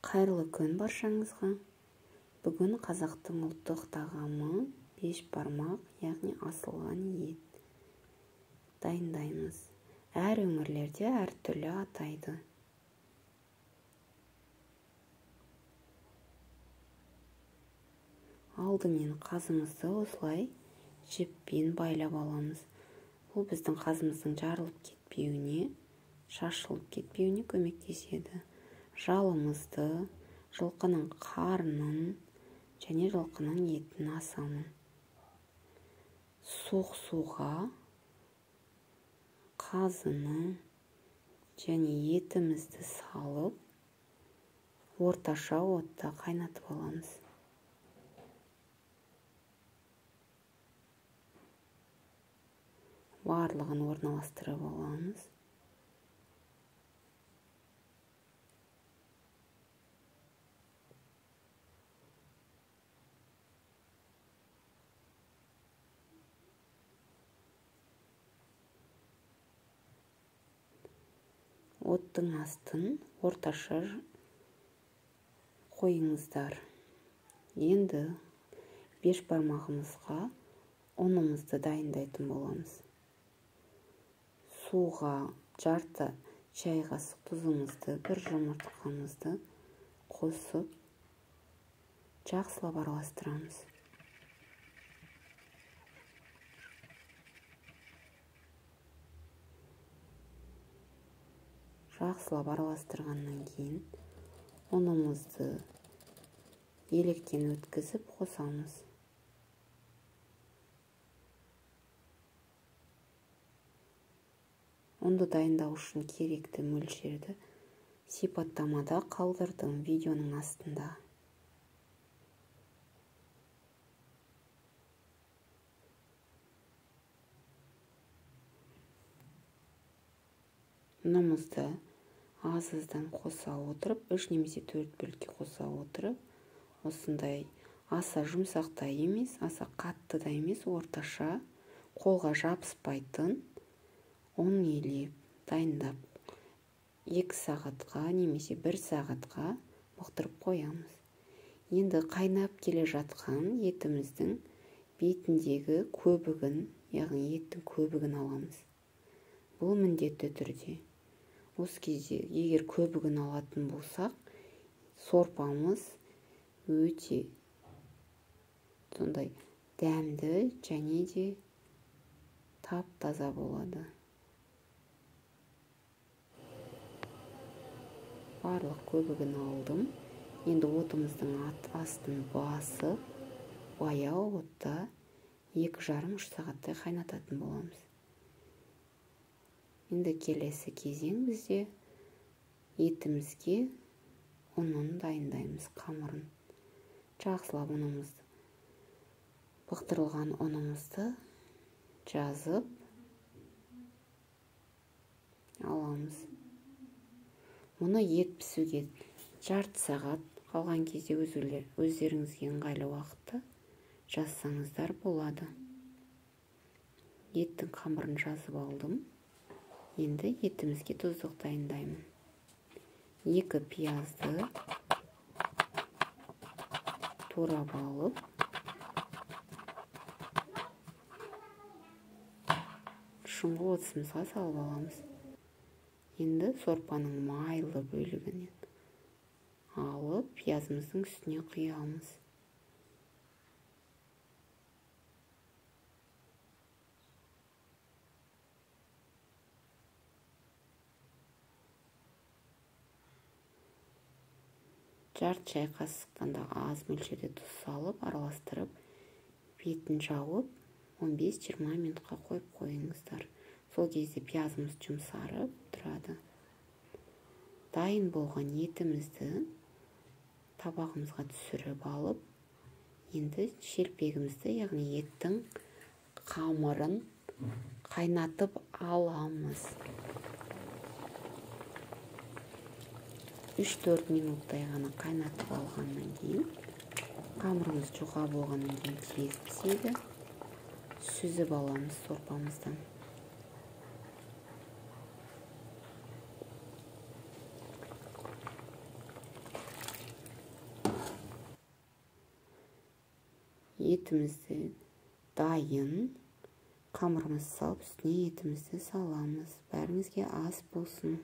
Қайырлы күн баршаңызға. Бүгін қазақтың ұлттық тағамы бешбармақ, яғни асылған ет дайындаймыз. Әр өңірлерде әртүрлі атайды. Алдымен қазымызды осылай жіппен байлап аламыз. Бұл біздің қазымыздың жарылып кетпеуіне, шашылып кетпеуіне көмектеседі. Жалымызды, жылқының қарнын және жылқының етін асамын. Суық суға қазыны және етімізді салып, орташа отта қайнатып аламыз. Барлығын орналастырып аламыз. Оттың астын орташа қойыңыздар. Енді бешбармағымызға ұнымызды дайындайтын боламыз. Суға жарты шай қасық тұзымызды, бір жұмыртқамызды қосып жақсылап араластырамыз. Жақсылап араластырғаннан кейін ұнымызды електен өткізіп қосамыз. Ұнды дайындау үшін керекті мөлшерді сипаттамада қалдырдым видеоның астында. Ұнымызды аз-аздан қоса отырып, 3 немесе 4 бөлікке қоса отырып, осындай аса жұмсақ та емес, аса қатты да емес, орташа, қолға жабыспайтын ұн елеп дайындап 2 сағатқа немесе 1 сағатқа бұқтырып қоямыз. Енді қайнап келе жатқан етіміздің бетіндегі көбігін, яғни еттің көбігін аламыз. Бұл міндетті түрде. Осы кезде егер көбігін алатын болсақ, сорпамыз өте сондай дәмді және де тап-таза болады. Барлық көбігін алдым. Енді отымыздың астын басып, баяу отта 2,5-3 сағаттай қайнататын боламыз. Енді келесі кезең бізде етімізге ұнын дайындаймыз, қамырын. Жақсылап ұнымызды, бұқтырылған ұнымызды жазып аламыз. Мұны ет пісуге жарты сағат қалған кезде өздеріңізге ыңғайлы уақытта жазсаңыздар болады. Еттің қамырын жазып алдым. Енді етімізге тұздық дайындаймын. 2 пиязды турап алып, шұңғыл ыдысымызға салып аламыз. Енді сорпаның майлы бөлігінен алып, пиязымыздың үстіне құямыз. Жарты шай қасықтан да аз мөлшерде тұз салып, араластырып, бетін жауып, 15-20 минутқа қойып қойыңыздар. Сол кезде пиязымыз жұмсарып тұрады. Дайын болған етімізді табағымызға түсіріп алып, енді шелпегімізді, яғни еттің қамырын қайнатып аламыз. 3-4 минуттай ғана қайнатып алғаннан кейін, қамырымыз жұқа болғаннан кейін тез піседі. Сүзіп аламыз сорпамыздан. Етіміз дайын. Қамырымызды салып, үстіне етімізді саламыз. Бәріңізге ас болсын!